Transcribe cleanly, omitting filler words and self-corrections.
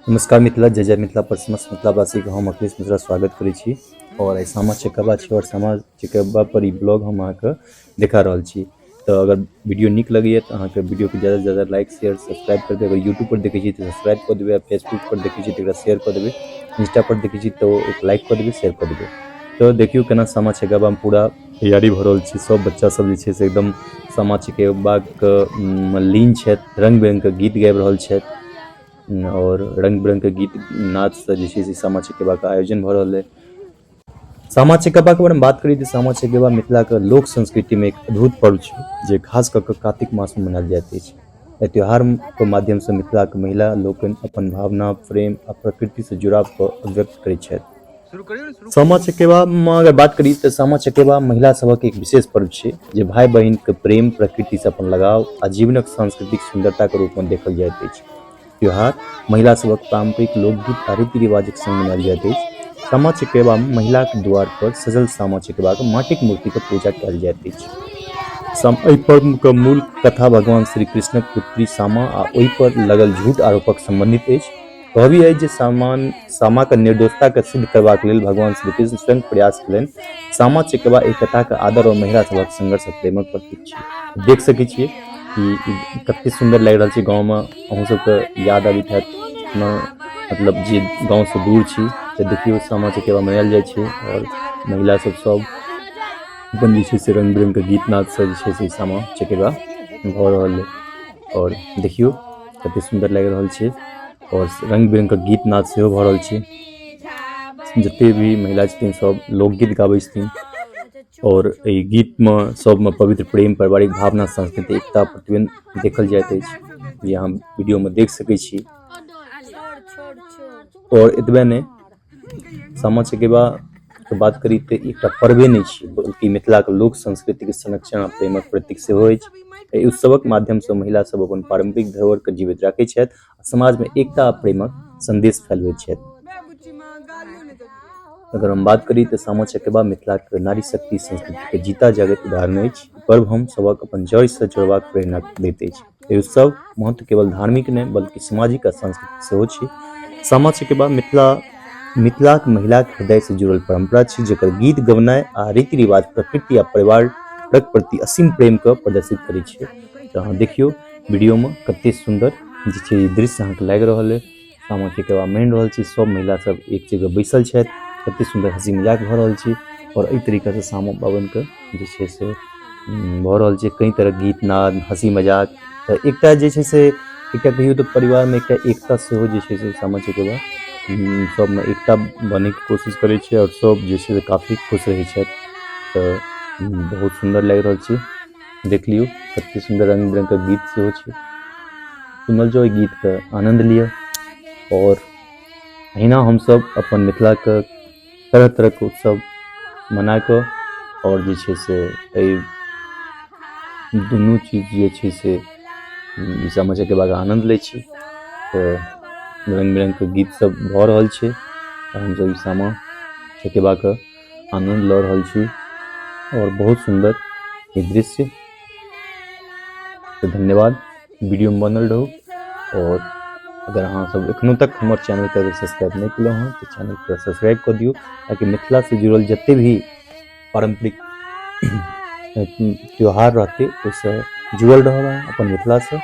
नमस्कार मिथिला, जय जय मिथिला पर समस्त मिथिलावासीके हम अखिलेश मिश्रा स्वागत करै छी। और आइ सामा चकेबा छै और सामा चकेबा पर ई ब्लॉग हम अहाँके देखा रहल छी। तऽ अगर वीडियो नीक लगैए तऽ अहाँके वीडियोके ज़्यादासँ ज़्यादा लाइक, शेयर, सब्सक्राइब कर देबै। अगर यूट्यूब पर देखै छी तऽ सब्सक्राइब कऽ देबै, आ फेसबुक पर देखै छी तऽ एकरा शेयर कऽ देबै, इंस्टा पर देखै छी तऽ एक लाइक कऽ देबै, शेयर कऽ देबै। तऽ देखियौ केना सामा चकेबामे पूरा तैयारी भऽ रहल छै। सब बच्चा सब जे छै से एकदम सामा चकेबाके लीन छथि, रङ्ग बिरङ्गके गीत गाबि रहल छथि आओर रङ्ग बिरङ्गके गीत नादसँ जे छै से सामा चकेबाके आयोजन भऽ रहल अइ। सामा चकेबाके बारेमे बात करी तऽ सामा चकेबा मिथिलाके लोक संस्कृतिमे एक अद्भुत पर्व छै, जे खास कऽ कऽ कातिक मासमे मनायल जाइत अछि। एहि त्यौहारके माध्यमसँ मिथिलाके महिला लोकनि अपन भावना, प्रेम आ प्रकृतिसँ जुड़ावके अभिव्यक्त करैत छथि। सामा चकेबामे अगर बात करी तऽ सामा चकेबा महिला सभक एक विशेष पर्व छै, जे भाय बहिनके प्रेम, प्रकृतिसँ अपन लगाव आ जीवनक सांस्कृतिक सुन्दरताके रूपमे देखल जाइत अछि। त्योहार महिला सभक पारम्परिक लोकगीत आ रीति रिवाजक संग मनायल जाइत अछि। सामा चकेबामे महिलाक द्वार पर सजल सामा चकेबाक माटिक मूर्तिके पूजा कयल जाइत अछि। एहि पर्वके मूल कथा भगवान श्री कृष्णक पुत्री सामा आ ओहि पर लगल झूठ आरोपक सम्बन्धित अछि। कहबी अछि जे सामाक निर्दोषताके सिद्ध करबाक लेल भगवान श्री कृष्ण स्वयं प्रयास केलनि। सामा चकेबा एहि कथाके आदर और महिला सभक संघर्ष आ प्रेमक प्रतीक छै। देख सकै छियै कि कते सुन्दर लागि रहल छै। गाँवमे अहूँ सबके याद आबैत हैत, मतलब जे गाँवसँ दूर छी। तऽ देखियौ, सामा चकेबा मनायल जाइ छै आओर महिला सब सब अपन जे छै से रङ्ग बिरङ्गके गीत नादसँ जे छै से सामा चकेबा भऽ रहल अइ। आओर देखियौ कते सुन्दर लागि रहल छै आओर रङ्ग बिरङ्गके गीत नाद सेहो भऽ रहल छै। जते भी महिला छथिन, सब लोकगीत गाबै छथिन आओर एहि गीतमे सबमे पवित्र प्रेम, पारिवारिक भावना, सांस्कृतिक एकता प्रतिबिम्ब देखल जाइत अछि, जे अहाँ वीडियोमे देख सकै छी। आओर एतबे नहि, सामा चकेबाके बात करी तऽ एकटा पर्वे नहि छी, बल्कि मिथिलाके लोक संस्कृतिके संरक्षण आ प्रेमक प्रतीक सेहो अछि। एहि उत्सवक माध्यमसँ महिला सब अपन पारम्परिक धरोहरके जीवित राखै छथि आ समाजमे एकता आ प्रेमक सन्देश फैलबैत छथि। अगर हम बात करी तऽ सामा चकेबा मिथिलाके नारी शक्ति संस्कृतिके जीता जागत उदाहरण अछि। पर्व हम सभक अपन जड़िसँ जोड़बाक प्रेरणा दैत अछि। एहि उत्सव महत्व केवल धार्मिक नहि, बल्कि सामाजिक आ सांस्कृतिक सेहो छै। सामा चकेबा मिथिलाक महिलाक हृदयसँ जुड़ल परम्परा छी, जकर गीत गबनाइ आ रीति रिवाज प्रकृति आ परिवारक प्रति असीम प्रेमके प्रदर्शित करै छै। तऽ अहाँ देखियौ वीडियोमे कते सुन्दर जे छै ई दृश्य अहाँके लागि रहल अइ। सामा चकेबा मनि रहल छै, सब महिला सब एक जगह बैसल छथि, कते सुन्दर हँसी मजाक भऽ रहल छै आओर एहि तरीकासँ सामा पाबनिके जे छै से भऽ रहल छै। कई तरहक गीत नाद, हँसी मजाक, तऽ एकटा जे छै से एकटा कहियौ तऽ परिवारमे एकटा एकता सेहो जे छै से सामा चकेबा सबमे एकता बनैके कोशिश करै छै आओर सब जे छै से काफी खुश रहै छथि। तऽ बहुत सुन्दर लागि रहल छै। देख लियौ कते सुन्दर रङ्ग बिरङ्गके गीत सेहो छै। सुनल जाउ, एहि गीतके आनन्द लिअ आओर अहिना हमसब अपन मिथिलाके तरह तरहके उत्सव मना कऽ आओर जे छै से एहि दुनू चीज जे छै से सामा चकेबाके आनन्द लै छी। तऽ रङ्ग बिरङ्गके गीत सब भऽ रहल छै तऽ हमसब ई सामा चकेबाके आनन्द लऽ रहल छी आओर बहुत सुन्दर ई दृश्य। तऽ धन्यवाद, वीडियोमे बनल रहू। आओर अगर अहाँ सब एखनो तक हमर चैनलके अगर सब्सक्राइब नहि केलहुँ हँ तऽ चैनलके सब्सक्राइब कऽ दियौ, ताकि मिथिलासँ जुड़ल जते भी पारम्परिक त्यौहार रहतै, ओहिसँ जुड़ल रहब अहाँ अपन मिथिलासँ।